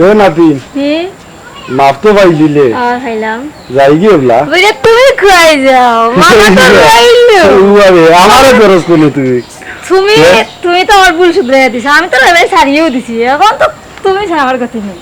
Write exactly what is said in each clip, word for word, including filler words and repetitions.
এ নাতিন, হে? মাফ তো পাইলিলে। আ, খাইলাম। যাই গিয়া এবলা। বুঝে তুমি খুয়াই যাও। মামা তো রইল। উবারে, আমারে দরস করলে তুমি। তুমি, হে? তুমি তো আমার ভুল শুধরাইয়া দিছো। আমি তো এবার ছাড়িয়েও দিছি। এখন তো তুমি ছাড়া আমার গতি নেই।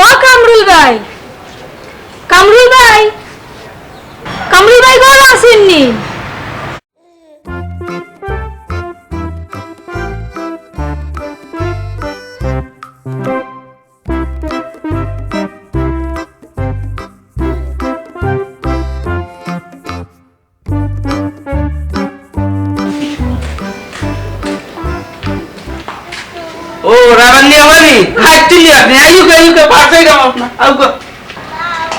ও কামরুল ভাই, কামরুল ভাই, কামরুল ভাই ঘরো আছইন নি? ও, রাগান্নি আমারি, হাত তুলি আপনি, আইউক্কা, আইউক্কা, বাসায় যাও আপনা, আউক্কা।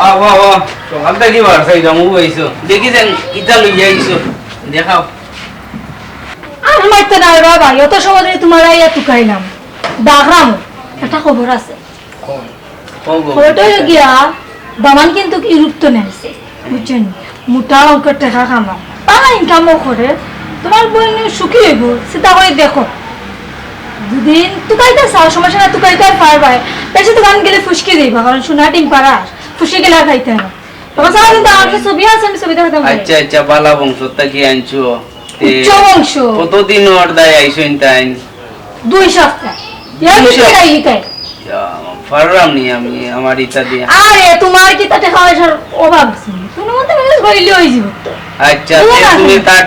আও, আও, আও, সকাল থাকি বাসায় যাও, ও আইছো। দেখি যেন, ইতা লইয়া আইছো, দেখাও। আর মারতে না রে বাবা, অত সময় ধরি তুমার আইয়া তুকাইলাম। ডাকরাম, একটা খবর আছে। কও, কও গো, খবরটা অইলো গিয়া, দামান কিন্তু ইউরোপ তো নেছে, বুঝছইন? মোটা অঙ্কর টেকা কামায়, ভালা ইনকামও করে। তুমার বইন সুখী অইবো, চিন্তা করি দেখো। দুদিন তুকাইতে চাও, সমস্যা না, তুকাইতে আর পারবায়। বেশি দোকান গেলে ফুসকি দিবা, কারণ সোনা ডিম পাড়া, ফুসকি গেলে আর খাইতে না। বাবা, চাও কিন্তু আমার কাছে ছবি আছে, আমি ছবি দেখাতাম পারি। আচ্ছা, আচ্ছা, ভালা বংশ থাকি আনছো। তে উচ্চ বংশ। কতদিন ওর দায় আইসইন তাইন? দুই সপ্তাহ। ইয়ার দুই ভিতরে সপ্তাহ? আইলি তাই। ইয়া, পারলাম নি আমি আমার ইটা দিয়া। আরে, তুমার কিতা টেকা পয়সার অভাব আছে নি? কুনু মতে manage করিলে অই যাইবো তো। আচ্ছা, বুঝো তে না তুমি তুমি? তার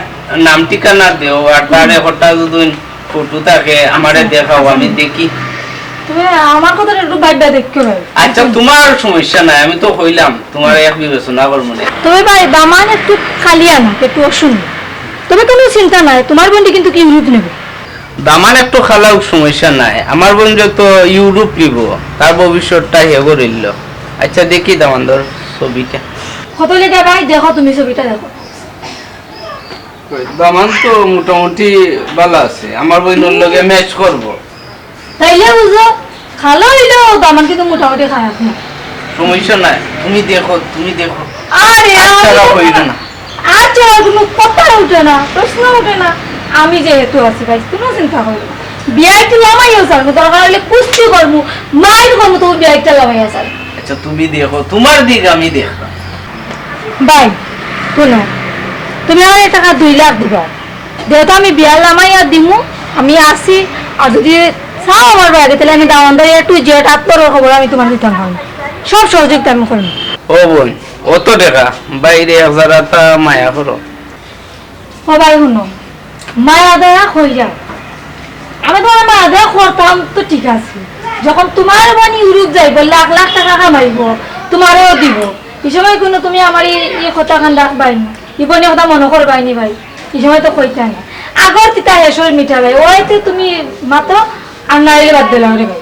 নাম ঠিকানা দেও, আর তার একটা যদি ফটো থাকে, আমারে আচ্ছা, দেখাও, আচ্ছা। আমি দেখি। তুমি আমার কথাটা একটু ভাইবা দেখো ভাই। আচ্ছা, তুমার সমস্যা নাই, আমি তো কইলাম, তুমার এক বিবেচনা করমু নে। তবে ভাই, দামান একটু খালি আনো, একটু অসুন্দর। তবে কুনু চিন্তা নাই, তুমার বইনরে কিন্তু ইউরোপ নিবো। দামান একটু খালাউক, সমস্যা নাই, আমার বইনরে তো ইউরোপ নিবো, তার ভবিষ্যৎটা হে করিল। আচ্ছা, দেখি দামান্দর ছবিটা। কত লেখা ভাই, দেখো তুমি ছবিটা দেখো। দামান তো মোটামুটি ভালা আছে, আমার বইনর লগে match করবো। তাইলে বুঝো, খালা অইলেও দামান কিন্তু মোটামুটি খারাপ না। সমস্যা নাই, তুমি দেখো, তুমি দেখো। আরে, আচ্ছা, আমি রাখো, দেখো এটা না। না। আচ্ছা, আর কুনু কথা উঠে না, প্রশ্ন উঠে না। আমি যেহেতু আছি ভাই, কুনু চিন্তা করিও না। বিয়াইটে লামাইয়া ছাড়মু, দরকার অইলে কুস্তি করমু, মাইর করমু, তবু বিয়াইটে লামাইয়া ছাড়মু। আচ্ছা, তুমি দেখো, তুমার দিক আমি দেখতাম। ভাই, হুনো, তুমি আমারে টেকা দুই লাখ দিবা। যেহেতু আমি বিয়া লামাইয়া দিমু, আমি আছি, আর যদি চাও আমার বাড়ি, তাইলে আমি দামান্দর A to Z আতর খবর আমি তুমারে দিতাম পারমু। সব সহযোগিতা আমি করমু। ও বইন, অত টেকা, বাইরে এক জারাতা মায়া করো। ও ভাই, হুনো, মায়া দয়া কইরা। আমি তুমারে মায়া দয়া করতাম তো ঠিক আছে, যখন তুমার বইন ইউরোপ যাইবো, লাখ লাখ টেকা কামাইবো, তুমারেও দিবো, ই সময় কুনু তুমি আমার ই, ই কথাখান রাখবায় নি, ই বইনর কথা মনো করবায় নি ভাই, ই সময় তো কইতায় না। আগর কিতা হেসর মিঠা ভাই, অইতে তুমি মাতো আর নাইলে বাদ দিলাও রে ভাই।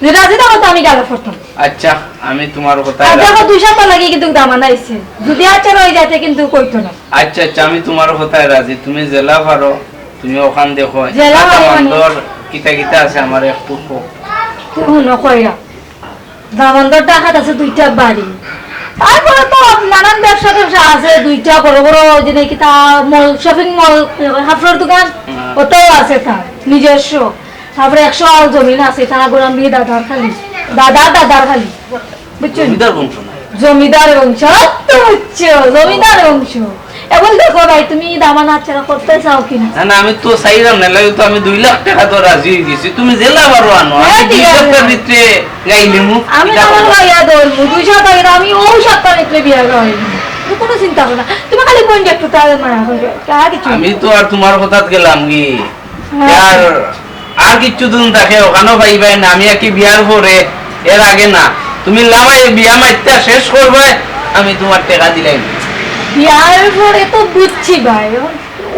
যে রাজি থাকো তো আমি গেলা করতাম। আচ্ছা, আমি তুমার কথায় আর দেখো, রাজি। দুই সপ্তাহ লাগি কিন্তু দামান আইছে, যদি আচ্ছা রই যাতে কিন্তু কইতো না। আচ্ছা, আচ্ছা, আমি তুমার কথায় রাজি, তুমি যেলা পারো, তুমি অখান দেখো। যেলা পারো মানে? দামান্দর কিতা কিতা আছে আমারে একটু কও। হুনো কইরা, দামান্দর ঢাকাত আছে দুইটা বাড়ি, তারপরে তো নানান ব্যবসা ট্যাবসা আছে, দুইটা বড় বড়, যে নাকি তা mall, shopping mall, কাপড়র দোকান, হ্যাঁ। অতাও আছে তার নিজস্ব। তারপরে একশো আল জমিন আছে, তারা গোলাম দিয়ে দাদার খালি, দাদার দাদার খালি, বুঝছো? জমিদার বংশ না? জমিদার বংশ, অত বুঝছো, জমিদার বংশ। এখন দেখো ভাই, তুমি দামান আচ্ছা করতে চাও কিনা? না, না, আমি তো চাইলাম না, লাগে তো আমি দুই লাখ টেকা তো রাজি অই গেছি। তুমি যেলা পারো আনো, আমি হ্যাঁ, ঠিক দুই আছে। সপ্তাহর ভিতরে গাই নিমু। আমি এটা আমার করো। ভাইয়া ধরবো, দুই সপ্তাহ, আমি ওই সপ্তাহের ভিতরে বিয়া করাইবো। তুমি কুনু চিন্তা করো না, তুমি খালি বইনরে একটু তাড়াতাড়ি মায়া করো, আর কিছু না। আমি তো আর তুমার কথাত গেলাম কি? হ্যাঁ। আর, আর কিচ্ছু দিন থাকে, অখানও পাইবায় না। আমি আর কি বিয়ার পরে, এর আগে না। তুমি লামাই বিয়া মাইত্তা শেষ করবায়, আমি তুমার টেকা দিলাইমু। বিয়ার পরে তো বুঝছি ভাই,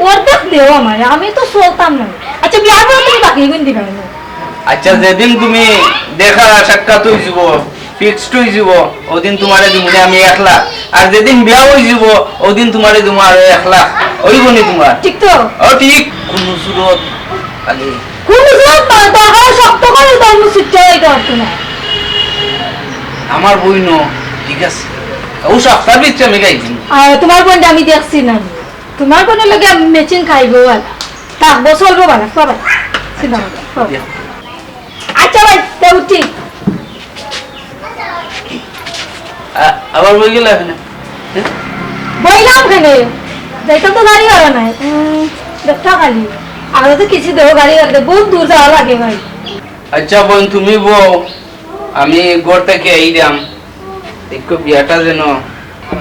অর্ধেক দেও আমারে, আমি তো চলতাম না। আচ্ছা, বিয়ার পরে তুমি বাকি গুন দিবায় না? আচ্ছা, যেদিন তুমি দেখা সাক্ষাৎ অইযিবো, fixed অইযিবো, ওদিন তুমারে দিমুনে আমি এক লাখ, আর যেদিন বিয়া অইযিবো, অউদিন তুমারে দিমু আরো এক লাখ। অইবো নি তুমার? ঠিক তো? ও ঠিক। কুনু সুরত আগে। কুনু সুরত না, দরকার শক্ত করি দিমু, সুচ্চা অইতে পারতো না। আমার বইনও ঠিক আছে। অউ সপ্তাহ ভিতরে আমি গাই দিমু। আর তুমার বইনরে আমি দেখছি না। তুমার বইনর লগে আমি matching খাইবো বালা। থাকবো, চলবো বালা, বাবা। চিন্তা করো না, বাবা। আচ্ছা ভাই, তে উঠি। আ-, আবার বই গেলে এখানে? হ্যাঁ? বইলাম কেনে? যাইতাম তো গাড়ি ভাড়া নাই। উম, দেখতা খালি। আরো তো কিছু দেবো গাড়ি ভাড়া দে। বহুত দূর যাওয়া লাগে ভাই। আচ্ছা বইন, তুমি বও, আমি ঘর থাকি আইরাম। দেখো বিয়াটা যেন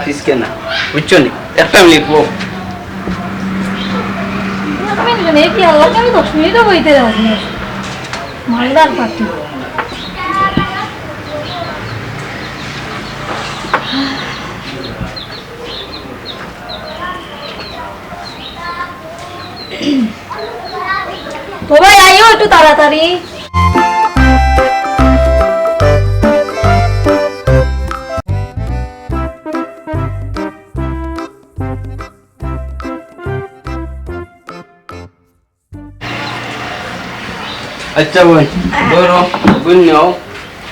পিছকে না, বুঝছো নি? একটা মিনিট বও। এক মিনিট কেনে, কি আল্লাহ, আমি দশ মিনিটও বইতে রাজি আছি। মালদার পার্টি। ও ভাই, আইও একটু তাড়াতাড়ি। আচ্ছা বইন, ধরো, বইন নেও।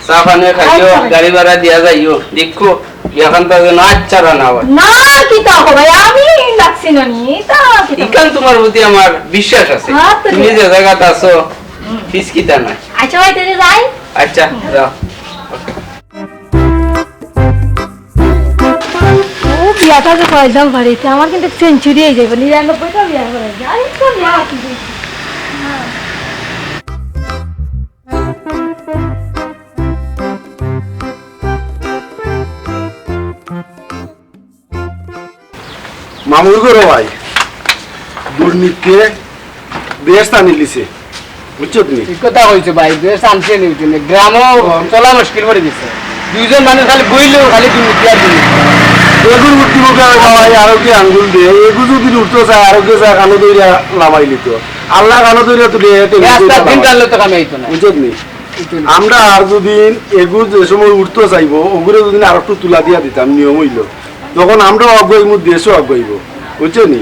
চা পানি খাইও, আচ্ছা ভাই। গাড়ি ভাড়া দিয়া যাইও। দেখো, বিয়াখান তো যেন আচ্ছা না হয়। না, কিতা হবে? আমি লাগছি না নি, তা কিতা? ইখান তুমার প্রতি আমার বিশ্বাস আছে। আচ্ছা, তুমি ঠিক যে আছে। জাগাত আছো, হুম। ফিস কিতা নাই। আচ্ছা ভাই, তাহলে যাই। আচ্ছা, যাও। ও বিয়াটা যে করাইতাম পারি, তে আমার কিন্তু সেঞ্চুরি অই যাইবো, নিরানব্বইটা বিয়া করাই। আরেকটা বিয়া বাকি রইছে। মামুর ঘরো ভাই, দুর্নীতিয়ে দেশ টানি লিছে, বুঝছো তুমি? ঠিক কথা কইছো ভাই, দেশ টানছে নি, বুঝছো নি? গ্রামও চলা মুশকিল করি দিছে। দুইজন মানুষ খালি বইলেও খালি দুর্নীতি আর দুর্নীতি। এগুর উঠতে মুখে ভাই আরো কি আঙ্গুল দিয়ে, এগু যদি উঠতে চায়, আরো কে চায়, কানো দইরা লামাই লিত। আল্লাহ কানো দইরা তুলে, এ আস্তা দিন টানলে তো কামে অইতো না। বুঝছো নি? আমরা আর যদি এগু যে সময় উঠতে চাইবো, ওগুরে যদি আর একটু তুলা দিয়া দিতাম, নিয়ম অইলো। তখন আমরাও আগুয়াইমু, দেশও আগুয়াইবো, বুঝছো নি?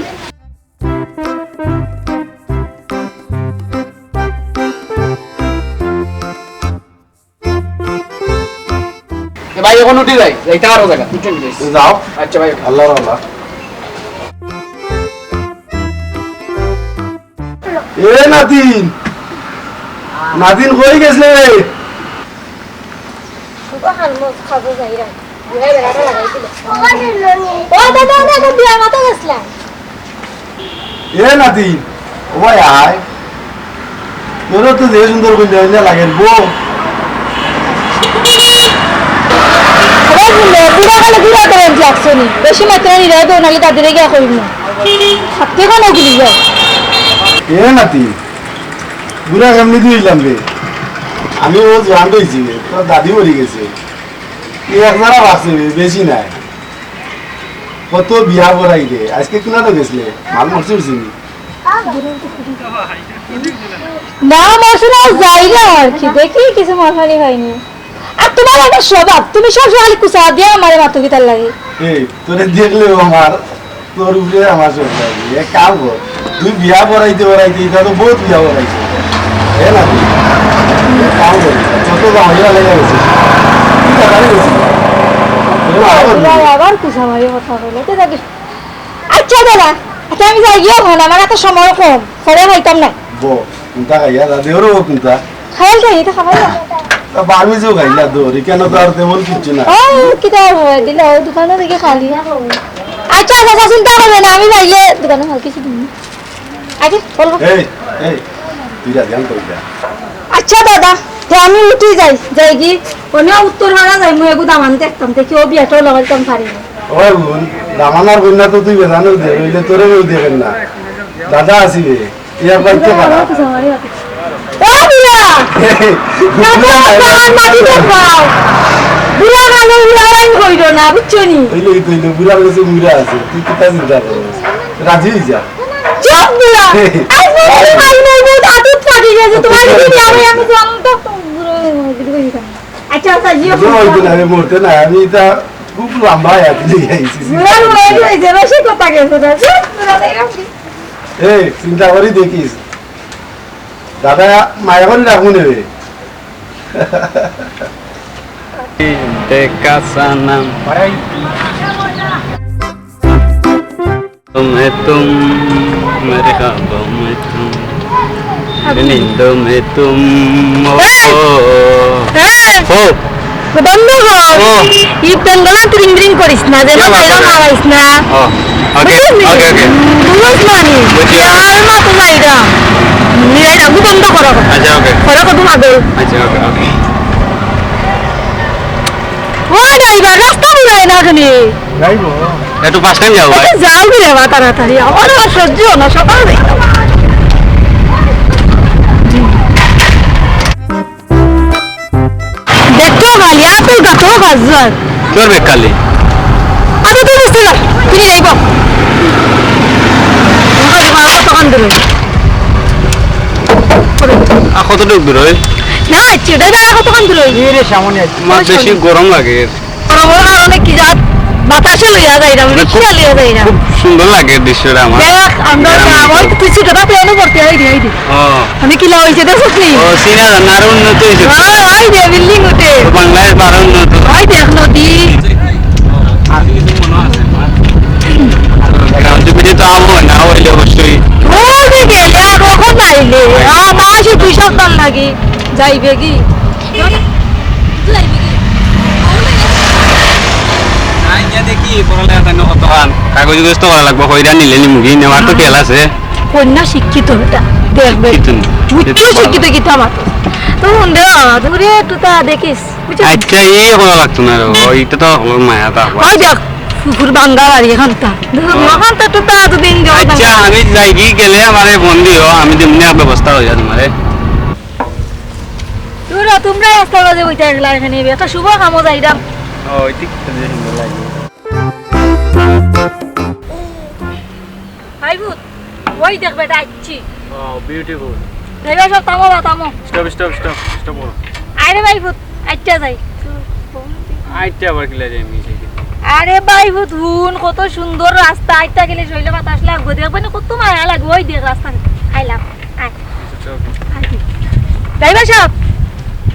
এ ভাই, এখন উঠি যাই, যাইতে আরো জাগা, বুঝছো নি? যাও। আচ্ছা ভাই। আল্লাহ আল্লাহ। এ নাতিন, নাতিন কই গেছলে রে? শুভ হারমোজ খাবো যাইরা। বুড়া বেড়াটা লাগাই দিল। ও দাদা, দাদা, বিয়ার মাতো গেছলাম। এ নাতিন, ও ভাই আয়। তোরও তো যে সুন্দর কইলে হইলে লাগে বউ। বুড়া গেলে বুড়া করে লাগছে নি। বেশি মাত্রা নিলে তো নাকি দাদিরে গিয়া কইব না। সত্যি কোনো গিলি যায়। এ নাতি, বুড়া কেমনি দিলাম রে? আমি ও জোয়ান রইছি রে, তোর দাদি মরি গেছে। এই এক জারা বাঁচছে রে, বেশি নাই। কত বিয়া করাই রে, আজকে কিনা তো গেছলে, মাল মরছে উঠছে নি? না, মরছে না, যাই না আর কি, দেখি কিছু মাল পানি পাইনি। আর তোমার একটা স্বভাব, তুমি সবসময় খালি কুচা দিয়া আমারে মাতো কিতার লাগি। এই, তোরে দেখলেও আমার, তোর উপরে আমার সব লাগে। এক কাম কর, তুই বিয়া পড়াইতে পড়াইতে, এটা তো বহুত বিয়া পড়াইছে। এ না তুই, এক কাম কর, যত জামাইরা লেগে গেছে, তুই তাড়াতাড়ি গেছিস। এগুলো আবার দিবি। আবার কুচা মারি কথা বলে, তো যাবি। আচ্ছা দাদা, আচ্ছা আমি যাই গিয়ে এখন, আমার এত সময় কম, পরে খাইতাম না। বো, কোনটা খাইয়া, দাদি ওরও কোনটা? খাইল খাই, এটা খাবার না। তা বার্মিজও খাই না, দৌড়ি কেন তো আর তেমন কিচ্ছু না। ও, কিতা হবে? দিলে ও দোকানে দেখে খালি। আচ্ছা, চাচা, চিন্তা করবে না, আমি পাইলে দোকানে ভালো কিছু দিন। আগে, বলো। এই, এই, তুই যা, ধ্যান করি যা। আচ্ছা, দাদা, তে আমি উঠি যাই, যাই কি? অন্য উত্তর হারা যাই, মুই এগু দামান দেখতাম, দেখি ও বিয়াটাও লাগাইতাম পারি না। ওই বোন, দামানার বন্যা তো তুই বেজানো দে, রইলে তোরে কেউ দেখেন না। দাদা আসি রে। ইয়া বাইতে পারা। ও বুড়া! দাদা, আমার মাটি দেখাও। বুড়া মানুষ লড়াই কইরো না, বুঝছো নি? অইলে, অইলে, অইলে, বুড়ার কাছে বুড়া আছে। তুই কিতা চিন্তা করস? রাজি হই যা। চুপ বুড়া! আজ মনে হয় মারি মারি বহুত আদত ফাটি গেছে। তোমার যদি আমি, আমি জানতাম তো বুড়া হয়ে গেছে। আচ্ছা, আচ্ছা, জিও। বুড়া হইতো না, আমি মরতে না, আমি এটা খুব লম্বা হয়ে আপনি এই সিসি। বুড়া বুড়া হয়ে গেছে, বেশি কথা গেছে না। চুপ, বুড়া হয়ে গেছে। এই, চিন্তা করি দেখিস। দাদা, মায়া করি রাখবো নেবে। দেখা সানাম। ভাই। তুমি, তুমি, মেরে খাবো মে তুমি। নিন্দ মে তুমি, ও, এই! ও। এই! ও। বন্ধ কর। ও। ই বেঙ্গলা ত্রিং ত্রিং করিস না, যেন কেন বাইরে বলবে? মারাইস না। ও, ওকে, বুঝলি? ওকে, ওকে। বুঝছ না নি? বুঝছি। আর মা তো যাইরা। নিয়ে যাবো, বন্ধ করো। আচ্ছা, ওকে। করো কত মাগো। আচ্ছা, ওকে, ওকে। ও ড্রাইভার, রাস্তা বুঝায় না কেনে? যাইবো। একটু ফাস্ট টাইম যাও ভাই। একটু যাও রে বা তাড়াতাড়ি। আমার আর সহ্য হয় না, সকাল হয়ে গেল। দেখো খালি, আর তো গাতো বাজার। তোর ব্যাগ খালি। আমি তো বুঝতে পারি, তুমি যাইব। কতক্ষণ দূরে? আর কতটুকু দূর হয়? না, আচ্ছা, এটা জায়গা কতক্ষণ দূরে? এই রে, সামনে আছে। আমার বেশি গরম লাগে। বড় বড় কারণে কি জাত বাতাসে লইয়া যাই না, মানে রিক্সা খুব, লইয়া যাই না। খুব সুন্দর লাগে দৃশ্যটা আমার। দেখ, আমরা গ্রামের গ্রাম, ওই দিকে। তো তুই ছোটটা প্লেনে পড়তে, ওই রে, ওই রে। ও। আমি কিলা হইছে দেখছ নি? ও, সিনা জানা আরো উন্নত হইছে। হ্যাঁ, ওই রে, বিল্ডিং উঠে। বাংলাদেশ আরো উন্নত। ওই দেখ নদী। আর কিছু মনে আছে আমার? গ্রাম থেকে তো আম হয় না, হইলে অবশ্যই। ওই যে গেলে আর কখন আইলে? আমার মাসে দুই সপ্তাহ লাগে। যাইবে কি? না, ইয়া দেখি, পড়ালেখা তাই না কতখান। কাগজ উগজ তো করা লাগবো, কইরা নিলে নিমুগি, নেওয়ার তো খেয়াল আছে। কন্যা শিক্ষিত এটা, দেখবে। শিক্ষিত নি। উচ্চ শিক্ষিত কিতা মাতো। তো সন্দেহ, দূরে একটু তা দেখিস, বুঝছিস? আচ্ছা, এই করা লাগতো না রে বাবা, এটা তো হলো মায়া তা। ওই দেখ, পুকুর ভাঙ্গা বাড়ি এখানটা। দেখো, হ্যাঁ। এখানটা একটু তা দুদিন যাও, আচ্ছা, ভাঙ্গা। আমি যাই কি গেলে আমারে ফোন দিও, আমি দিমুনে ব্যবস্থা হইয়া তোমারে। তোরা, তোমরা রাস্তার মাঝে বইতে থাকলা এখানে, একটা শুভ কামো যাইরাম। ও, ওই ঠিক আছে, সুন্দর লাগে। ভাই ভূত, ওই দেখ বেটা, আইচ্ছি। Wow, beautiful. দেখো সব থামো বা থামো। Stop, stop, stop, stop করো। আরে ভাই ভূত, আইচ্ছা যাই। আইচ্ছা আবার কিলা যাই আমি সেই দিকে? আরে ভাই ভূত, হুন, কত সুন্দর রাস্তা, আইচ্ছা গেলে শৈল বাতাস লাগবো, দেখবে না কত মায়া লাগবো, ওই দেখ রাস্তা, আইলাম। আয়। আচ্ছা, চল। আয়। ড্রাইভার সাহেব,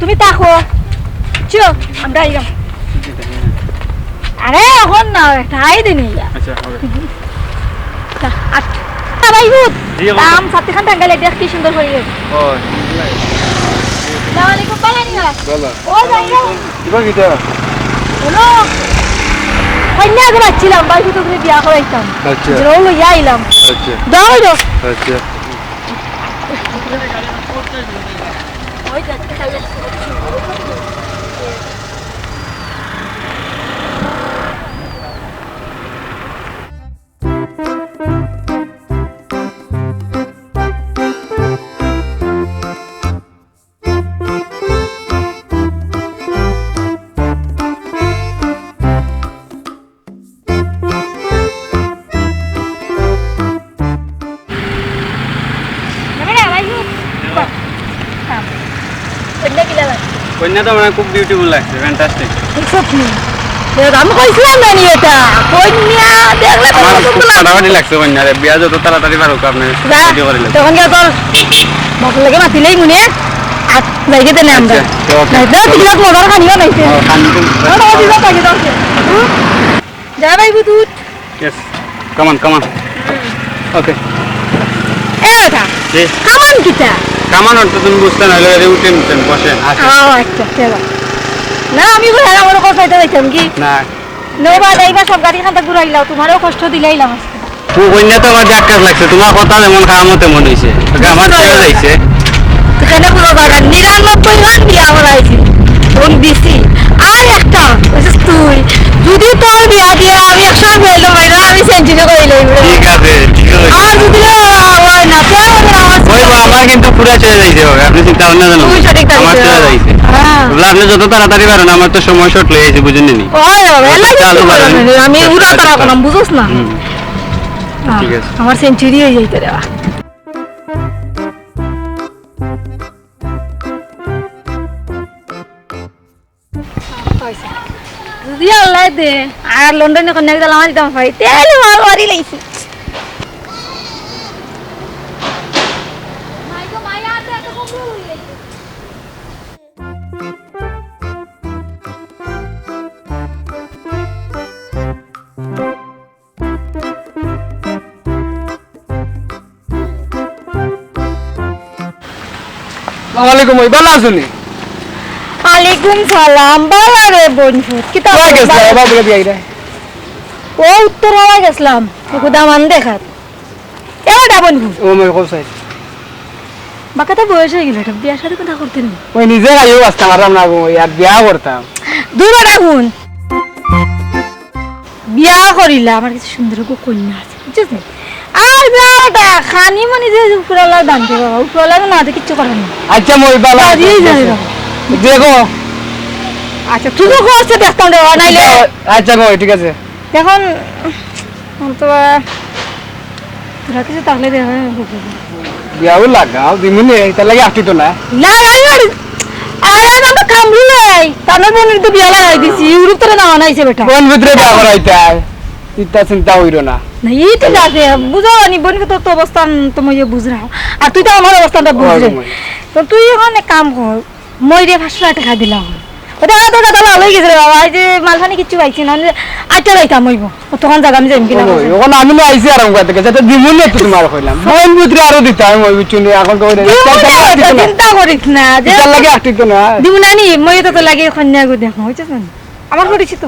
তুমি থাকো। চো, আমরা আইলাম। আরে, এখন না, ঠাই দিনি। আচ্ছা, ওকে। যা, আট। আ, ভাই, ভূত। জি, বলো। দাম, ছাতিখান টাঙ্গাইলে দেখ কি সুন্দর হয়ে গেছে। ও, আসসালামু আলাইকুম, বালা নিয়া। বালা। ও, যাই রে। কিবা কিতা? হলো। কইন্যা আগে বাচ্চিলাম, ভাই, ভূত ওখানে বিয়া করাইতাম। আচ্ছা। জোর লইয়া আইলাম। আচ্ছা। দাও, দাও। আচ্ছা। কইন্যা তো আমার খুব beautiful লাগছে, fantastic। আমি কইছিলাম না নি এটা? কইন্যা দেখলে তো আমার খুব ফাটাফাটি লাগছে কইন্যারে, বিয়া যত তাড়াতাড়ি পারুক আপনি। যা, তখন গিয়া তোর বাপের লগে মাতিলেই মনে আর যাইগে দেনে আমরা। আচ্ছা, okay। না, তুই মজার খানিও নাইছে। ও, খানি তো। যা ভাই, ভূত, উঠ। Yes, come on, come on। Okay। এ ওটা। জি। Come on কিতা? Come on অর্থ তুমি বুঝতে না, হলে উঠেন, উঠেন, বসেন, আসেন। ও, আচ্ছা, চলো। না, আমি ঘুরে আমার কথা যাইতাম কি? না। নো বা, যাইবা সব গাড়ি খান্তা ঘুরাইলাও, তোমারও কষ্ট দিলাইলাম আজকে। ও কইন্যা তো আমার জাক্কাস লাগছে, তোমার কথা যেমন খামো তেমন হইছে। ওকে, আমার ছেড়ে যাইছে। তো কেন পুরো বাগান নিরানব্বই বার বিয়া করাইছি, ফোন দিছি। আর একটা, বুঝছিস তুই, যদি তোর বিয়া দিয়া আমি একশো বিয়া দিলাম ভাই, না, আমি সেঞ্চুরি করে লইব। ঠিক আছে, ঠিক আছে। আর যদি ও হয় না, তে আমাদের আমার ওই বা আমার কিন্তু পুরা ছেড়ে যাইতে হবে, আপনি চিন্তা ভাবনা জানো। তুই সঠিক আমার জানিস। ছেড়ে যাইছে। হ্যাঁ। বলে, আপনি যত তাড়াতাড়ি পারেন, আমার তো সময় শর্ট লয়ে আইছে, বুঝেন নি? ওই, ওই, ওই, এলা চালু কিছু করেন। করার নেই, আমি উড়া তারা করাম, বুঝোস না? হুম। হ্যাঁ, ঠিক আছে। আমার সেঞ্চুরি হয়ে যাইতে রে বা। যদি আল্লাহ দে, আর লন্ডনে কন্যা গিয়া লামা দিতাম ভাই, তেলে মাল মারি লাইছি। আসসালামু আলাইকুম, ওই ভালা আছো নি? ওয়ালাইকুম সালাম, ভালা রে বন্ধু। কিতা কই গেছলা? বাবা বলে বিয়া দিরা। ও উত্তর হওয়া গেছলাম, একটু দামান দেখাত। এবার ডাবন। ও মই কও চাই। বাকাটা বয়স হয়ে গেল, এটা বিয়া শাদী কথা করতে নেই। ওই নিজে গাইও বাঁচতাম পারলাম না গো, আর বিয়া করতাম। দুই বেটা হুন। বিয়া করিলা, আমার কাছে সুন্দর গো কন্যা আছে, বুঝছস নি? আর বেটা খানি মানি যে উপরওয়ালা দান দে বাবা, উপরওয়ালা না দে কিচ্ছু করার নেই। আচ্ছা, মই বালা। বাজিয়ে যাবে বাবা। দেখো। আচ্ছা, তুই তো খরচে দেখতাম রে বাবা, নাইলে। আচ্ছা, মই ঠিক আছে। এখন তো, আহ, তোরা কিছু তাহলে দে, হ্যাঁ, বিয়াও লাগাও, দিমুনে, তার লাগে আটকি তো না। না, না, না, আরে, আমি তো কামড়ু নাই। তাহলে বোনের তো বিয়া লাগাই দিছি, ইউরোপ তোরা না বানাইছে বেটা। কোন ভিতরে বিয়া করাইতে হয়? চিন্তা চিন্তা হইল না। না, এই তো যাবে, বুঝো নি, বোন তো, তো অবস্থান তো মই বুঝরা। আর তুই তো আমার অবস্থানটা বুঝরে। ওই, ওই। তো তুই এখন এক কাম কর, মইরে পাঁচশো টেকা দিলাম। ওটা তো দাদা ভালো হয়ে গেছে রে বাবা, এই যে মালপানি কিচ্ছু পাইছি না, আমি আটটা যাইতাম হইব। অতক্ষণ জায়গা আমি যাইম কিনা ওই, বলছে। ওখানে আমি না আইছি আর আমার কাছে, যেটা দিমুন না তো তোমার কইলাম। বোন ভিতরে আরো দিতে হয়, ওই বুঝছো নি, এখন তো ওই দিমুন না, এটা চিন্তা করিস না, যে এটার লাগে আটকে না। দিমুন আনি, মই তো তো লাগে কন্যা গো দেখো, বুঝছস না? আমার পরিচিত।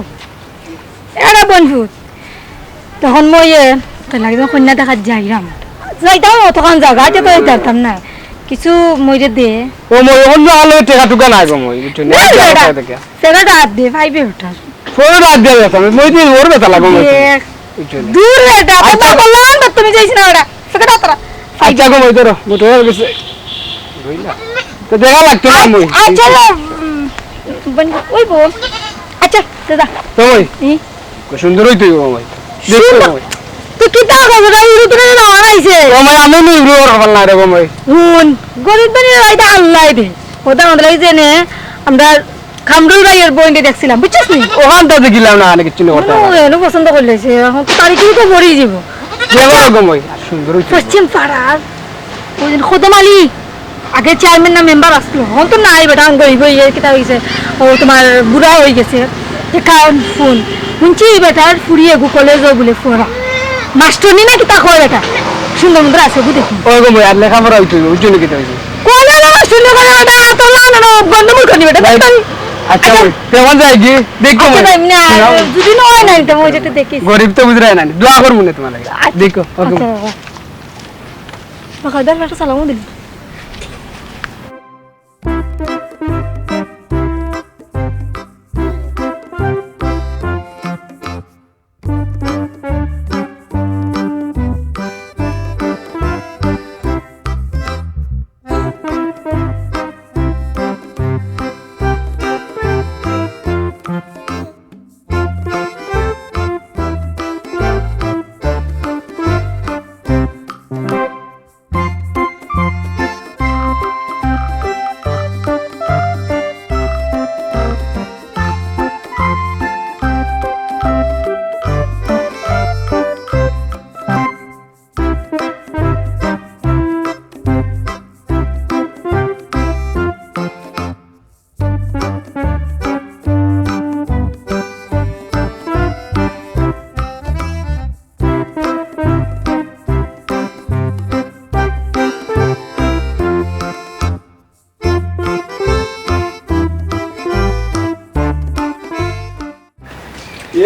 এরা বন্ধু। তখন মই এ, তো লাগে যখন কন্যা দেখা যাইরাম। যাইতাম অতক্ষণ জায়গা, আচ্ছা তো এই যাইতাম না। কিছু মইরে দে। ও মই অন্য আলো টেকা টুকা নাই গো মই, বুঝছো নি? না, আর বেটা। জায়গা থেকে। সেটা ডাক দে, ভাই বেটা। ফোনে ডাক দিয়ে যাতাম, মই দিয়ে ওর বেটা লাগো মই। দেখ। বুঝছো নি? দূর বেটা, আচ্ছা। কথা বললাম তো তুমি যাইছ না ওটা। সেটা তোরা। আচ্ছা গো মই ধরো, মোটর হয়ে গেছে। তো দেখা লাগতো না মই। আচ্ছা, উম, বন্ধু, ওই বউ। আচ্ছা, দাদা। তো মই। হুম। সুন্দর হইতো গো মই। দেখো সুন্দর। মই। তুই কি তা করবে? ভাই, ইউরোপ তোরা না বানাইছে। ও মই, আমি নি ইউরোপ আর হবার না রে গো মই। হুন, গরিব বাড়ির ভাই তো আল্লাহ দে। ওটা আমাদের এই যে নে, আমরা খামরুল ভাইয়ের বইনটা দেখছিলাম, বুঝছস নি? ওখান তো দেখিলাম না, অনেক কিছু নেই ওটা। ও, এনে পছন্দ করলে সে, এখন তো তারিখেই তো পড়েই যাবো। যে বড় গো মই, আর সুন্দর হইতো। পশ্চিম পাড়ার, ওই দিন খোদম আলী, আগে চেয়ারম্যান না মেম্বার আসলো, এখন তো নাই বেটা, এখন গরিব হয়ে গেছে, কিতা হয়েছে, ও তোমার বুড়া হয়ে গেছে। যে কারণ ফোন, শুনছি এই বেটার ফুরিয়ে গু কলেজও বলে ফোরা। মাস্টরনি না কিতা কয় বেটা, সুন্দর মন্দ আছে, বুঝে। ওই গো মই, আর লেখাপড়া হইতো, ওই জন্য কিতা হয়েছে? কোন আমার সুন্দর করে বেটা, তোর লাগানো বন্ধ মুখ করনি বেটা, ভাই, তাই আচ্ছা, আচ্ছা। ওই, কেমন যায় কি? দেখো আচ্ছা, ভাই। ভাই, না, শোনাও। যদি না হয় না, নিতাম, ওই যেটা দেখিস। গরিব তো বুঝরায় না, দোয়া করবো না তোমার লাগে। আচ্ছা। দেখো, ওকে। আচ্ছা, বাবা। বাবা, দরকারটা চালাবো দিলি।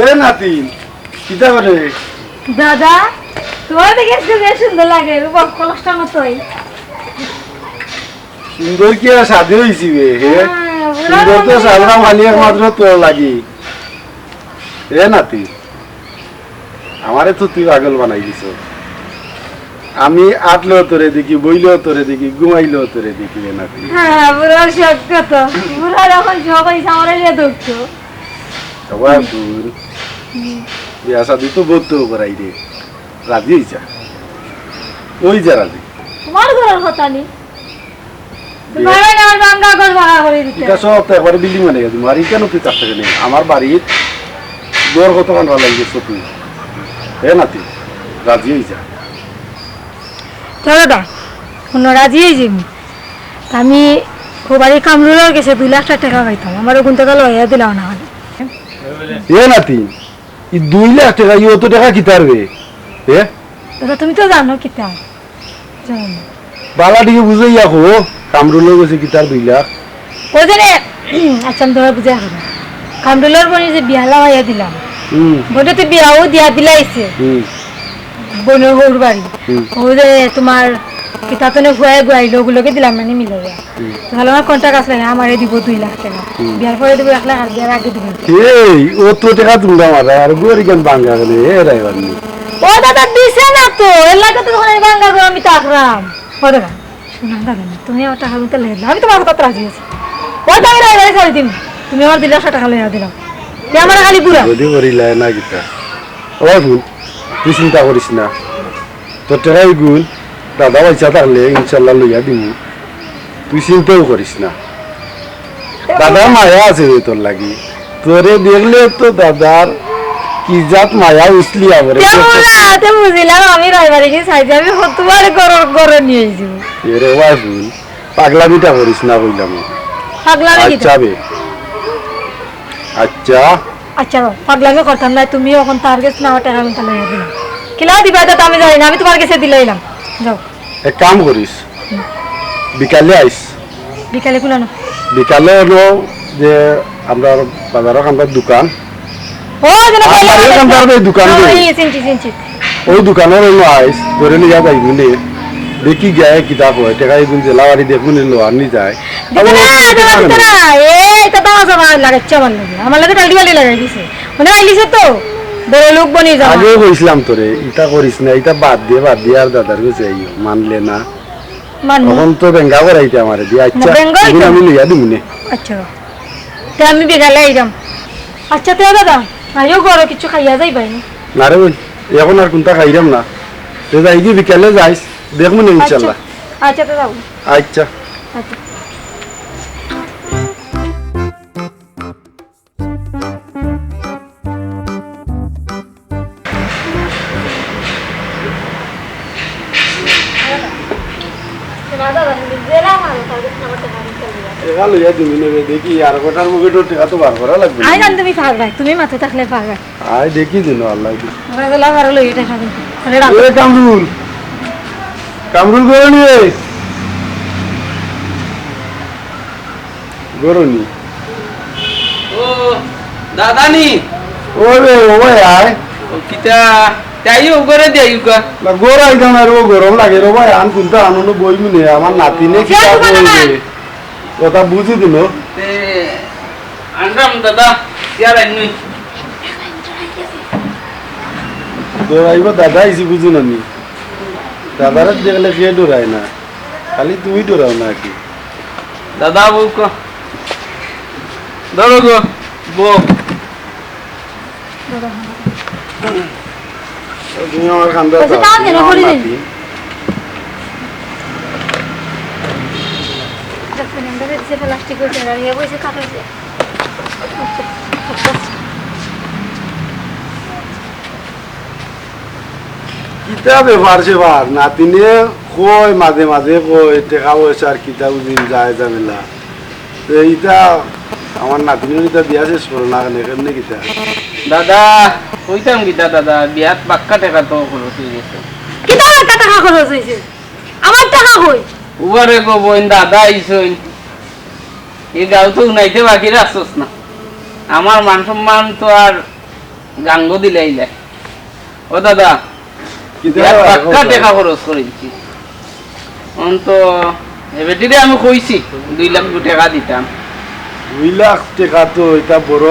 এ নাতিন, কিতা করে? দাদা, তোমার দেখে আজকে বেশ সুন্দর লাগে, রূপক কলসটার মতোই। সুন্দর কি আর সাদে হইছি বে, হে? হ্যাঁ, বুড়া সুন্দর তো রকম সাদা লাগে। খালি একমাত্র তোর লাগি। এ নাতি, আমারে তো তুই পাগল বানাই দিছ। আমি আটলেও তোরে দেখি, বইলেও তোরে দেখি, ঘুমাইলেও তোরে দেখি রে নাতি। হ্যাঁ, বুড়া সব কথা। বুড়া যখন সব হইছে, আমারে যে ধরতো। সবার দূর। বিয়া শাদি তো বলতেও করাই রে। রাজি হইছা? ওই যা রাজি। তোমার ঘরের কথা নেই। তোমার ওই আমার ভাঙ্গা ঘর ভাড়া করে দিতে। এটা সব তো একবারে বিল্ডিং বানাই গেছে। আর এখানে তুই চার টাকা নেই। আমার বাড়ির তোর কতখান ভালা লাগছে তুই? এ নাতি, রাজি অই যা। চলো দা, হুনো, রাজি অই যাইমু। আমি খুব বাড়ি কামরুলর গেছে দুই লাখ টেকা পাইতাম, আমার অগুন টেকা লইয়া দিলাও না। এ নাতি, ই দুই লাখ টেকা, ই অত টেকা কিতার বে? এ? দাদা, তুমি তো জানো কিতা। জানো। বালা দিকে বুঝাইয়া কও, কামরুলর গেছে কিতার দুই লাখ? ওই যে রে, আচ্ছা, আমি তোমার বুঝাই কই। কামরুলর বইনর যে বিয়া লাগাইয়া দিলাম, হুম। বইনর তো বিয়াও দিয়া দিলাইছে। হুম। বইনর হউর বাড়ি। হুম। ওই যে তোমার কিতা তো নে ফুয়ায় গুয়াইলো, ওগুলোকে দিলাম না নি মিলে। হুম। তাহলে আমার কন্ট্রাক্ট আছে, আমারে দিব দুই লাখ টেকা। হুম। বিয়ার পরে দিব এক লাখ, আর বিয়ার আগে দিব। এই, অত টেকা তুমরা মারো, আর গরি কেন ভাঙ্গা গেলে, এ রাইবার নি। ও দাদা, দিছে না তো, এর লাগে তো তখন এই ভাঙ্গা গরু আমি তাকরাম। ও দাদা, শুনো দাদা, তুমি আমার টেকা দিতে লেগে দিলাও, আমি তোমার কথা রাজি আছি। ও তো আমি রাইবারে ছাড়ি দিম, তুমি আমার দিলে একশো টেকা লইয়া দিলাও। এ আমার খালি বুড়া। যদি করিলায় না কিতা? ও ভাই, তুই চিন্তা করিস না। তোর টেকাই গুণ, দাদা পয়সা থাকলে ইনশাল্লাহ লইয়া দিমু। তুই চিন্তাও করিস না। দাদার মায়া আছে রে তোর লাগি। তোরে দেখলে তো দাদার কি জাত মায়া উছলি আবরে। তে বুঝা-, তে বুঝিলাম আমি রাইবারি কি চাই যে আমি হতুয়ারে গরর, গরর নিয়ে আইছি। এরে ওয়াই হুন, পাগলামিটা করিস না কইলাম। পাগলামি কিতা? আচ্ছা বে। আচ্ছা। আচ্ছা, পাগলামি করতাম না, তুমি অখন তার গেছে না আমার টেকা আমি তাহলে দিলাম। কিলা দিবা এটা তো আমি জানি না, আমি তোমার গেছে দিলাইলাম। যাও। এক কাম করিস, বিকালে আইস। বিকালে কুলানো? বিকালে অইলো যে আমরার বাজারো আমরার দোকান। ও, যেন আমার বাজারো বাড়ির কান্দার ওই দোকান ও, দে। এই, চিনছি, চিনছি। ওই দোকানর অইলো আইস, ধরে নিয়া যাইমু নে। দেখি গিয়া কিতা কয়, টেকা এগুন জেলা বাড়ি দেখমু নে, লওয়ার নি যায়। দিতে না, দিতে না, দিতে না। এই, এটা তো আমার জামা লাগাইছে আমার লগে। আমার লগে টালি বালি লাগাই দিছে। মানে, আইলিছে তো, বড় লোক বনি যাওয়া। আগে কইছিলাম তোরে, ইটা করিস না, ইটা বাদ দে, বাদ দে, আর দাদার গেছে আইও, মানলে না। মানবো। অখন তো বেঙ্গা করাইতে আমারে দি, আচ্ছা, না, বেঙ্গা অইতো না। আমি লইয়া দিমু নে। আচ্ছা, তে আমি বিকালে আইরাম। আচ্ছা, তে দাদা, আইও ঘরো কিছু খাইয়া যাইবায় নি। না রে বইন, অখন আর কুনতা খাইরাম না। তে যাই কি বিকালে যাইস, দেখমু নে আচ্ছা। ইনশাল্লাহ। আচ্ছা, তে যাও। আচ্ছা। আচ্ছা। টেকা লইয়া দিবি না রে, দেখি আর কটার পকেটর টেকা তো বার করা লাগবে। আই জান তুমি পারবায়, তুমি মাথা থাকলে পারবায়। আই দেখি দিন আল্লাহ দি। আমরা গেলা ভালো লই এটা খাবে। এ কামরুল, কামরুল ঘরো নি রে? ঘরো নি। ও, দাদা নি? ও রে, ও ভাই, আয়। ও, কিতা? তাইও ঘরে দেই উকা। না, ঘর আইতাম না রে, ও গরম লাগে রে ভাই, আন কুনতা আনো না বই মনে, আমার নাতিনে কিতা কইবে? কথা বুঝি দিল। তে, আনরাম দাদা, ইয়ার আইনুই। ডরাইব দাদা আইছি বুঝো না নি? দাদারে দেখলে কে ডরায় না? খালি তুমি ডরাও না কি? দাদা বউ ক-, ধরো গো, বউ। তুমি আমার কান্দা বলছে, দাও, তাও তুমি কেন আমার করি নি? নাতি। প্লাস্টিক হইছে না, ইয়ে হইছে, কাটা হইছে। কিতা ব্যাপার সেবার? নাতিনে কয় মাঝে মাঝে কয়, টেকা পয়সার কিতা বুঝিন যায় ঝামেলা। তে ইতা আমার নাতিনে ইতা দিয়া শেষ করো না কেনে, কেমনে কিতা? দাদা, কইতাম কিতা দাদা, বিয়াত বাক্কা টেকা তো খরচ অই গেছে। কিতা বাক্কা টেকা খরচ অইছে? আমার টেকা কই? উবারে গো বইন, দাদা আইছইন। এই গাঁও তো উনাইতে বাকি রাখছস না। আমার মান সম্মান তো আর গাঙ্গো দিলাইলে। ও দাদা, কিতা বিয়াত বাক্কা খরচ? টেকা খরচ করিছি। অন তো এ বেটিরে আমি কইছি, দুই লাখ টেকা দিতাম। দুই লাখ টেকা তো ইটা বড়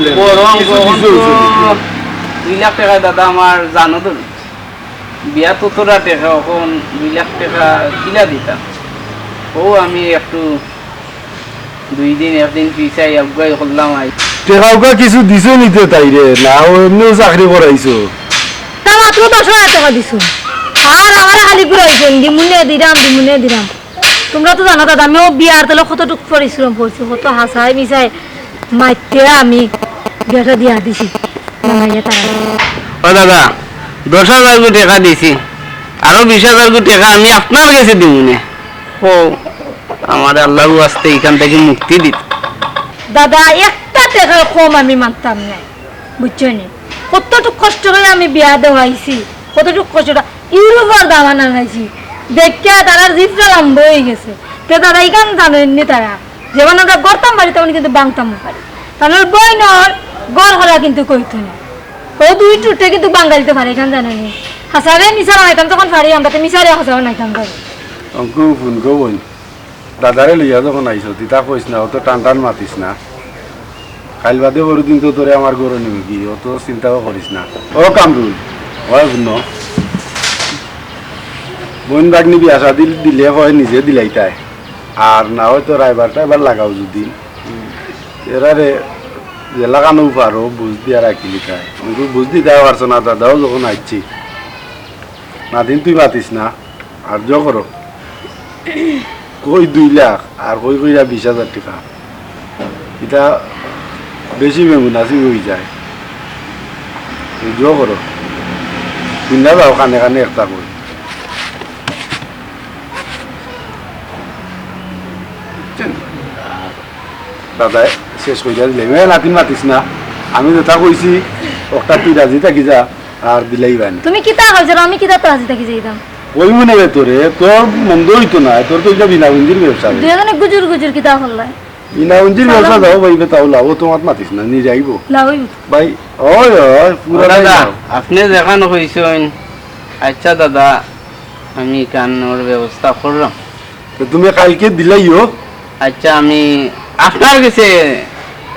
লেন। বড় অঙ্ক, কিছু অন দিছে তো অইছে নি? দুই লাখ টেকা দাদা আমার জানো তো নি। বিয়াত অতটা টেকা, অখন দুই লাখ টেকা কিলা দিতাম? ও আমি একটু দুই দিন, একদিন পিছাই আগুয়াই করলাম আই। টেকা উকা কিছু দিছো নি তে তাইরে? না, ও এমনেউ চাকরি করাইছো? তা মাত্র দশ হাজার টেকা দিছো। আর আমারে খালি ঘুরাইছইন, দিমুনে দিরাম, দিমুনে দিরাম। তুমরা তো জানো দাদা, আমি ও বিয়ার তলে কতটুক পরিশ্রম করছি, কত হাছাই মিছাই মাইতে আমি বিয়াটা দিয়া দিছি। ও দাদা, দশ হাজার গু টেকা দিছি, আরো বিশ হাজার গু টেকা আমি আপনার গেছে দিমুনে। ও, আমারে আল্লাহর ওয়াস্তে ইখান থাকি মুক্তি দিন। দাদা, একটা টেকার কম আমি মানতাম না, বুঝছো নি? কতটুক কষ্ট করি আমি বিয়া দেওয়াইছি, কতটুক কষ্ট, ইউরোপর দামান আনাইছি, দেখিয়া তারার জিভটা লম্বা অই গেছে। তে দাদা, ইখান জানইন নি তারা, যেমন আমরা গড়তাম পারি, তেমন কিন্তু ভাঙতাম পারি। তানর বইনর ঘর করা কিন্তু কইতো না। ও দুই টুটে কিন্তু বাঙালিতে পারে, ইখান জানো নি? হাসাবে মিছা বানাইতাম তখন পারি আমরা, তো মিছারে হাসা বানাইতাম পারি। অঙ্কু ফোন গো বইন, দাদারে লইয়া যখন আইছো, তিতা কইস না, অত টান টান মাতিস না। কাইল বাদে পরদিন তো তোরে আমার ঘরো নিমু কি, অত চিন্তাও করিস না। ও কামরুল, ওই হুনো, বইন ভাগ্নি বিয়া শাদি দিলে হয় নিজে দিলাইতায়, আর না হয় তো রাইবার টাইবার লাগাও যদি। এরারে যে লাগানো পারো, বুঝ দিয়া রাখিলিতায়। কিন্তু বুঝ দিতায় পারছো না, দাদাও যখন আইছি। নাতিন, তুই মাতিস না, আর জো করো। কই দুই লাখ, আর কই কইরা বিশ হাজার টেকা। ইটা বেশি বেঙ্গুন আছি অই যায়। এই জো করো। চিন্তা যাও কানে কানে একটা কই। বুঝছেন? দাদায় শেষ কইরা দিলে, "এ নাতিন মাতিস না, আমি যেটা কইছি, ওটা তুই রাজি থাকি যা, আর দিলাই বানি।" তুমি কিতা কইছো? আমি কিতা তো রাজি থাকি যাইতাম? ওই মনে হয় তোরে, তোর মন্দ অইতো না, তোর তো ইটা বিনা পুঞ্জির ব্যবসা রে। দুইজনে গুজুর গুজুর কিতা করলে? বিনা পুঞ্জির ব্যবসা যাও ভাই, বেটাও লাও, ও তোমার মাতিস না, নিয়ে যাইবো। লাও অইবো। ভাই, ওই, ওই, পুরা ও দাদা, লাও। আপনে যেখান কইছইন, আচ্ছা দাদা, আমি ইখানর ব্যবস্থা করলাম। তো তুমি কাইলকে দিলাইও। আচ্ছা, আমি আপনার গেছে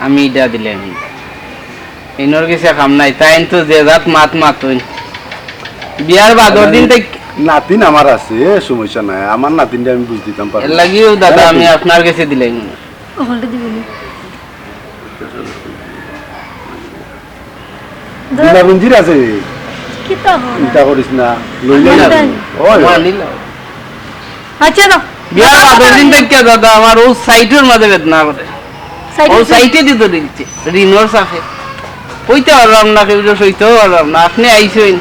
আমি ইটা দিলাম। ইনর গেছে কাম নাই, তাইন তো যে জাত মাত মাতইন। বিয়ার বাদর দিন তাই নাতিন আমার আছে, সমস্যা নাই। আমার নাতিনরে আমি বুঝ দিতাম পারি। এর লাগিও দাদা, হ্যাঁ, আমি আপনার গেছে দিলাম। ওখানটা দিবি নি? বিনা পুঞ্জির আছে। কিতা হয়? চিন্তা করিস না, লইলে না। ওই, ওই। আচ্ছা, দাও। বিয়ার বাদর দিন দেখিয়া দাদা, আমার ও সাইডর মাঝে বেদনা করে। সাইডে ও কি? সাইডে দিত দিচ্ছে, ঋণর চাপে। কইতে পারলাম না, কেউ সইতেও পারলাম না। আপনে আইছইন।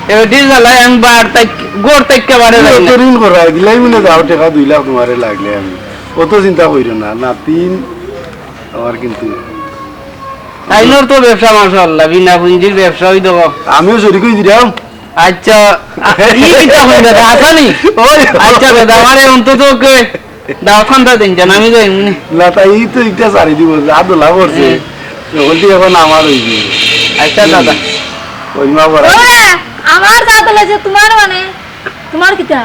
এবার জ্বালায় আমি বার তাই, ঘর তাইক্কা বারে যাই না। অত ঋণ করাই দিলাই মনে যাও, টেকা দুই লাখ তোমারে লাগলে আমি। অত চিন্তা কইরো না, নাতিন আমার কিন্তু। তাইনর তো ব্যবসা মাশাআল্লাহ, বিনা পুঞ্জির ব্যবসা অই দেখো। আমিও শরিক অই দিলাম। আচ্ছা, আ, ই কিতা কইন দাদা, আসানি? ওই। আচ্ছা দাদা, আমারে অন্তত কে দাওয়াত খানটা দিন, জান, আমি যাই মুনি। না, তাই ই তো একটা সারি দিব, যা দোলা পড়ছে। হুম। তখন তুই এখন আমার অই দিবি। আচ্ছা দাদা। ওই মা বড়। ওরা, আমার দাদা লাগছে তোমার মানে। তোমার কিতা?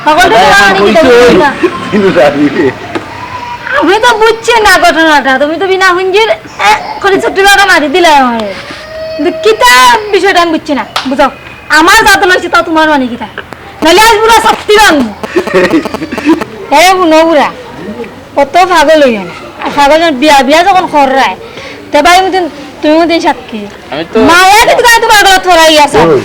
পাগল তো দাদা, তোমার এখন মানে কিতা কইছো? বুঝি না। তিন রাজি রে। আমি তো বুঝছি না ঘটনাটা। তুমি তো বিনা পুঞ্জির, এ, করে ছুটি বাটা মারি দিলে আমারে। কিন্তু কিতা বিষয়টা আমি বুঝছি না। বুঝাও। আমার দাদা লইছে তা তোমার মানে কিতা? নাহলে আজ পুরা শক্তি রাখবো। এ বুনো বুড়া। অত পাগল অইও না। আর পাগল যখন বিয়া, বিয়া যখন কররায়, তে ভাই মতিন, তুমি মতিন সাক্ষী। আমি তো মায়া কিন্তু তাই তোমার গলাত পড়াই আছে। হুম।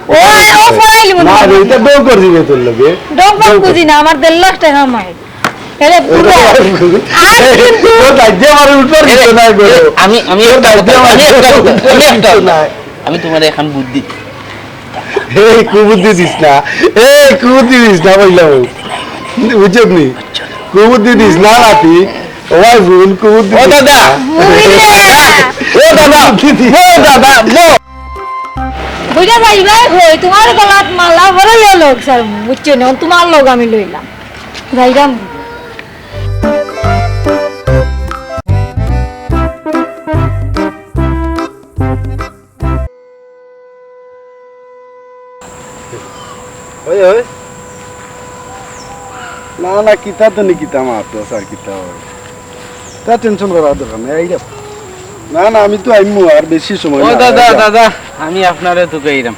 ও, ও পড়াইলি মনে না, হয়। এটা ডং করে দিবে তোর লগে। ডং ফং ডং করে। বুঝি না, আমার দেড় লাখ টেকা মাই। এরে বুড়া। আর কিন্তু তোর দায়িত্ব আমার উপর দিতে নাই গো। আমি, আমি তোর একটা দায়িত্ব কথা, আমার আমি একটা কথা, আমি একটা কথা। নাই। আমি তোমার এখন বুদ্ধি এই কুবুদ্ধি দিস না, এই কুবুদ্ধি দিস না, বললাম। বুঝছস নি? কুবুদ্ধি দিস না, নাতি। ও ভাই, ভুল কুবুদ্ধি ও দিস দাদা। না। ও দাদা। ও দাদা। ও দাদা। বুঝা যাই ভাই, হই, তোমার গলাত মালা ভরে ইয়ে লোক, স্যার, বুঝছো না? তোমার লোক আমি লইলাম। যাইলাম। ওই, ওই। না, না, কিতা তো নি, কিতা মাত্র, স্যার, কিতা হয়? তা টেনশন করার দরকার নাই, এই রে। না, না, আমি তো আইমু, আর বেশি সময় ও না, দাদা, আইয়া। দাদা, আমি আপনারে তুকাইরাম।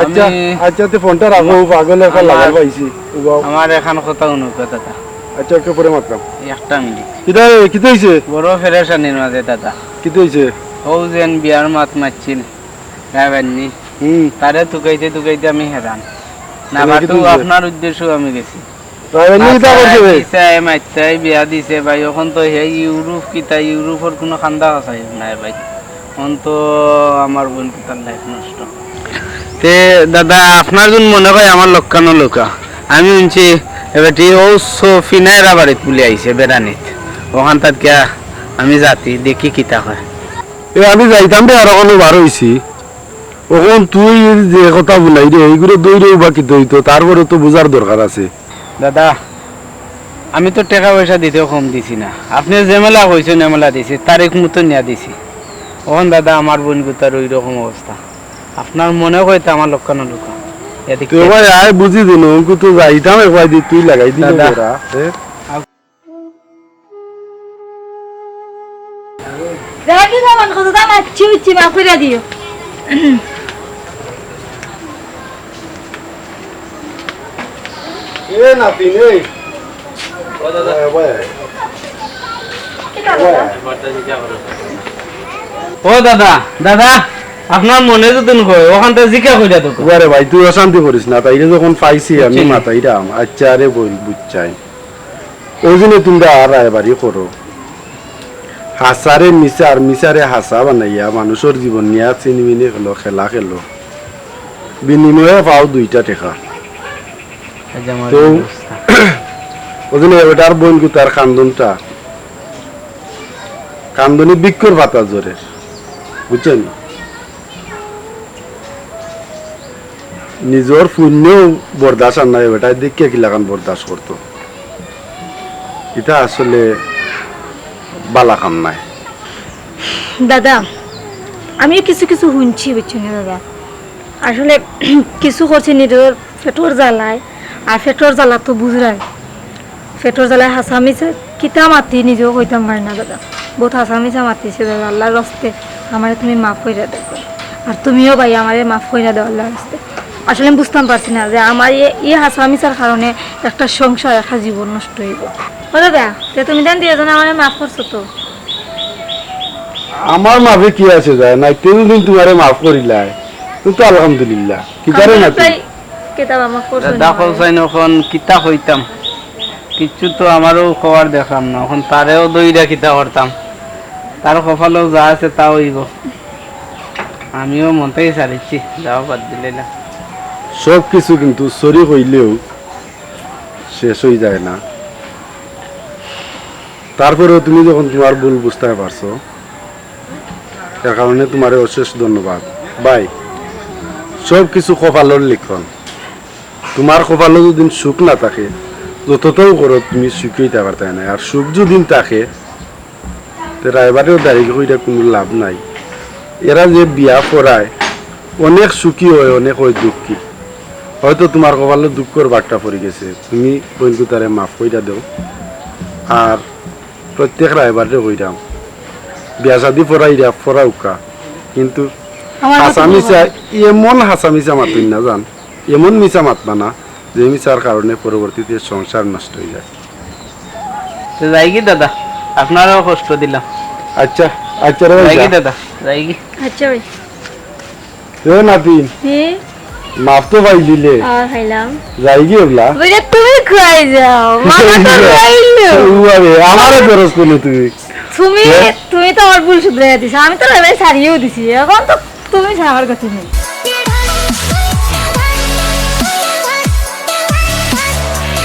আচ্ছা, আমি আচ্ছা, তে ফোনটা রাখো, ও পাগল একটা আমার, লাগাল পাইছি। ও বাবা। আমার এখন কথা হুনুক, দাদা। আচ্ছা, একটু পরে মাতলাম। একটা মিনিট। কিতা, কিতা হইছে? বড় পেরেশানির মাঝে, দাদা। কিতা হইছে? ও যেন বিয়ার মাত মাতছিল। রায়বান্নি। হুম। তারে তুকাইতে তুকাইতে আমি হেরান। না, কেন, কি বাটু তুই যে? আপনার উদ্দেশ্যেও আমি গেছি। রায়বান্নি কিতা করছে রে? দিছে, মাইত্তাই বিয়া দিছে ভাই, এখন তো হে ইউরোপ কিতা, ইউরোপর কোনো খান্দা খাসাই নাই ভাই। অখন তো আমার বইনগুতার life নষ্ট। তে দাদা, আপনার যদি মনে কয় আমার লক্কানো লুকা, আমি হুনছি এবাটি ও সফিনা এরা বাড়িত বুলি আইছে বেড়ানিত, অখান তাত গিয়া আমি যাতি দেখি কিতা কয়। এ, আমি যাইতাম রে, আর অখনো বার অইছি। অখন তুই যে কথা বুলাই রে, এইগুরে দইরে উবা কিতা অইতো, তারপরে তো বুঝার দরকার আছে। দাদা, আমি তো টেকা পয়সা দিতেও কম দিছি না, আপনে যেমেলা কইছইন এমেলা দিছি, তারিখ মতো নিয়া দিছি। অখন দাদা, আমার বইনগুতার ওই রকম অবস্থা, আপনার মনে কয় তো আমার লক্কানো লুকা। এদিকে তো ভাই, আয় বুঝি দিন, অঙ্কু তো যাইতাম একবার দি, তুই লাগাই দিলি দাদা। বেড়া, এ? দেখি কেমন কত দাম আছি উঠছি, মাফ কইরা দিও। এ নাতিন, এই। ও দাদা। এ, ভাই। কিতা দাদা? ও দাদা, দাদা, আপনার মনে যদি কয়, অখান তো জিকা কইরা দেখো। ওরে ভাই, তুই অশান্তি করিস না, তাইরে যখন পাইছি আমি বুঝছি। মাতাইরাম। আচ্ছা, আরে বইন, বুঝছাই। ওই জন্য তুমরা আর রায়বারি করো। হাছারে মিছার, মিছারে হাছা বানাইয়া মানুষর জীবন নিয়া ছিনিমিনি খেলো, খেলা খেলো। বিনিময়ে পাও দুইটা টেকা। এই যে আমার তো অবস্থা। ওই জন্য এটার বইনগুতার কান্দনটা, কান্দনি বৃক্ষর পাতা ঝরে, বুঝছইন? নিজর পুণ্যও বরদাস্ত আর নাই, বেটায় দেখিয়া কিলাখান বরদাস্ত করতো। ইটা আসলে বালা কাম নায়। দাদা, আমিও কিছু কিছু হুনছি, বুঝছো নি দাদা? আসলে কিছু করছি নিজর পেটর জ্বালায়, আর পেটর জ্বালা তো বুঝরায়। পেটর জ্বালায় হাছা মিছা কিতা মাতি নিজেও কইতাম পারি না দাদা। বউত হাছা মিছা মাতিছি দাদা, আল্লার ওয়াস্তে আমারে তুমি মাফ কইরা দেও। আর তুমিও ভাই আমারে মাফ কইরা দেও আল্লার ওয়াস্তে। আসলে আমি বুঝতাম পারছি না যে আমার ই, ই হাছা মিছার কারণে একটা সংসার, একটা জীবন নষ্ট অইবো। ও দাদা, তে তুমি দেন দুইজনে আমারে মাফ করছো তো? আমার মাফে কি আছে যায়? নাইতে যদি তুমারে মাফ করিলাই, তো, তো আলহামদুলিল্লাহ। কিতারে নাতি? কিতা বা মাফ করছো দাদা নি আমারে? কইছইন অখন কিতা কইতাম? কিচ্ছু তো আমারও খবর দেখলাম না, অখন তারেও দইরা কিতা করতাম? তার কপালো যা আছে তা অইবো। আমিও মনটাই ছাড়িছি, যাও বাদ দিলে না। সব কিছু কিন্তু sorry কইলেও শেষ অই যায় না। তারপরেও তুমি যখন তুমার ভুল বুঝতায় পারছো, এর কারণে তুমারে অশেষ ধন্যবাদ। ভাই, সব কিছু কপালর লিখন। তুমার কপালো যুদি সুখ না থাকে, যততাউ করো তুমি সুখী অইতা পারতায় নায়। আর সুখ যুদি থাকে, তে রায়বারেও দায়ী কইরা কুনু লাভ নাই। এরা যে বিয়া পড়ায়, অনেক সুখী অয়, অনেক অয় দুঃখী। হয়তো তুমার কপালো দুঃখর ভাগটা পড়ি গেছে, তুমি বইনগুতারে মাফ কইরা দেও। আর প্রত্যেক রায়বাররে কইরাম, বিয়া শাদি পড়াইরা পড়াউক্কা, কিন্তু আমার কথা হাছা মিছা, এমন হাছা মিছা মাতইন না জান, এমন মিছা মাতবা না, যে মিছার কারণে পরবর্তীতে সংসার নষ্ট অই যায়। তো যাইগি দাদা, আপনারেও কষ্ট দিলাম। আচ্ছা, আচ্ছা রে ভাই, যাইগি যা। দাদা, যাইগি। আচ্ছা ভাই। এ নাতিন, হুম? মাফ তো পাইলিলে। আ, পাইলাম। যাইগি এবলা? বুঝে তুমি খুয়াই যাও, মামা তো রইলো। উবারে, আমারে দরস পেলে তুমি। তুমি, হ্যাঁ? তুমি তো আমার ভুল শুধরাইয়া দিছো, আমি তো রায়বারি ছাড়িয়াও দিছি, অখন তো তুমি ছাড়া আমার গতি নাই।